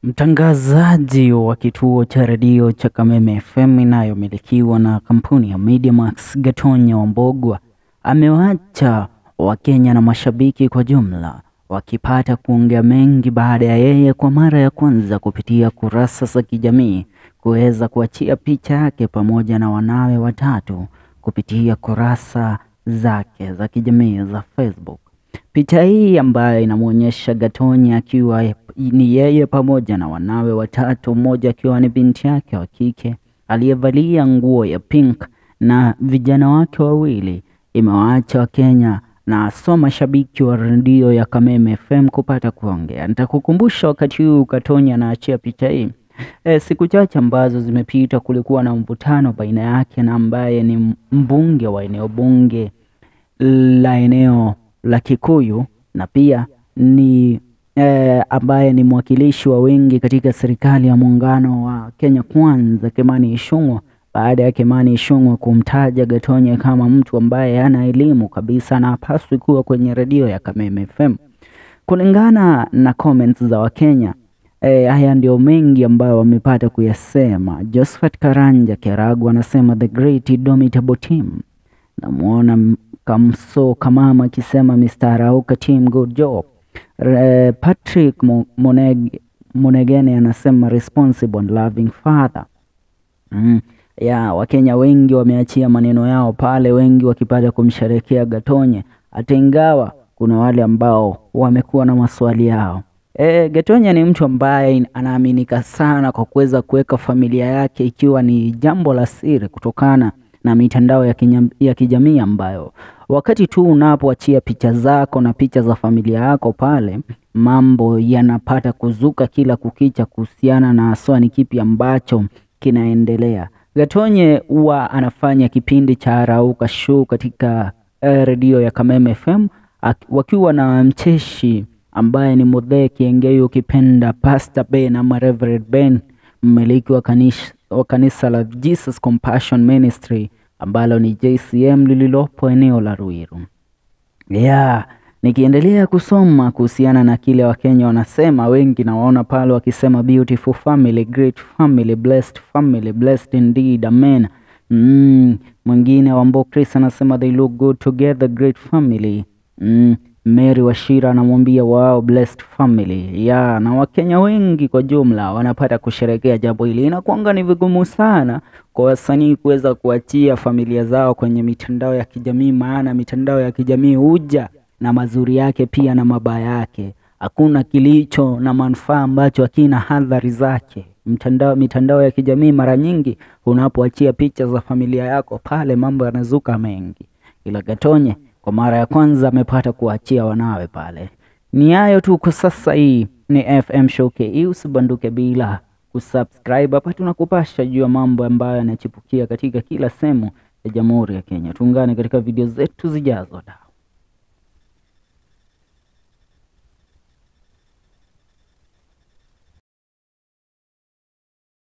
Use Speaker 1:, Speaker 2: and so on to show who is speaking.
Speaker 1: Mtangazaji wa kituo cha redio cha Kameme FM inayomilikiwa na kampuni ya Mediamax, Gatonye Wambogwa, amewaacha Wakenya na mashabiki kwa jumla wakipata kuongea mengi baada ya yeye kwa mara ya kwanza kupitia kurasa za kijamii kuweza kuachia picha yake pamoja na wanawe watatu kupitia kurasa zake za kijamii za Facebook. Picha hii ambayo inamuonyesha Gatonye akiwa ni yeye pamoja na wanawe watatu, mmoja akiwa ni binti yake wa kike aliyevalia nguo ya pink na vijana wake wawili, imewaacha Wakenya na haswa mashabiki wa redio ya Kameme FM kupata kuongea. Nitakukumbusha wakati huu Gatonye anaachia picha hii. Siku chache ambazo zimepita kulikuwa na mvutano baina yake na ambaye ni mbunge wa eneo bunge la eneo la Kikuyu na pia ni ambaye ni mwakilishi wa wengi katika serikali ya muungano wa Kenya Kwanza, Kimani Ichung'wah, baada ya Kimani Ichung'wah kumtaja Gatonye kama mtu ambaye hana elimu kabisa na hapaswi kuwa kwenye redio ya Kameme FM. Kulingana na comments za Wakenya, haya ndio mengi ambayo wamepata kuyasema. Josephat Karanja Keragu anasema the great indomitable team. Namuona Kamso Kamama akisema Mr. Arauka team good job. Patrick Monegene anasema responsible and loving father. Ya Wakenya wengi wameachia maneno yao pale, wengi wakipata kumsherehekea Gatonye, hata ingawa kuna wale ambao wamekuwa na maswali yao. Gatonye ni mtu ambaye anaaminika sana kwa kuweza kuweka familia yake ikiwa ni jambo la siri kutokana na mitandao ya kijamii ambayo wakati tu unapoachia picha zako na picha za familia yako pale, mambo yanapata kuzuka kila kukicha kuhusiana na haswa ni kipi ambacho kinaendelea. Gatonye huwa anafanya kipindi cha Arauka Show katika redio ya Kameme FM wakiwa na mcheshi ambaye ni Muthee Kiengei, ukipenda Pastor Ben ama Reverend Ben, mmiliki wa kanisa la Jesus Compassion Ministry ambalo ni JCM lililopo eneo la Ruiru. Nikiendelea kusoma kuhusiana na kile Wakenya wanasema, wengi nawaona pale wakisema beautiful family, great family, blessed family, blessed indeed, amen. Mwingine Wambo Chris anasema they look good together, great family. Mary Washira anamwambia wow, blessed family. Na Wakenya wengi kwa jumla wanapata kusherehekea jambo hili. Inakuanga ni vigumu sana kwa wasanii kuweza kuachia familia zao kwenye mitandao ya kijamii, maana mitandao ya kijamii huja na mazuri yake pia na mabaya yake. Hakuna kilicho na manufaa ambacho hakina hadhari zake. Mitandao ya kijamii mara nyingi unapoachia picha za familia yako pale mambo yanazuka mengi. Ila Gatonye kwa mara ya kwanza amepata kuachia wanawe pale. Ni hayo tu kwa sasa. Hii ni FM Show KE, usibanduke bila kusubscribe. Hapa tunakupasha juu ya mambo ambayo yanachipukia katika kila sehemu ya Jamhuri ya Kenya. Tuungane katika video zetu zijazo.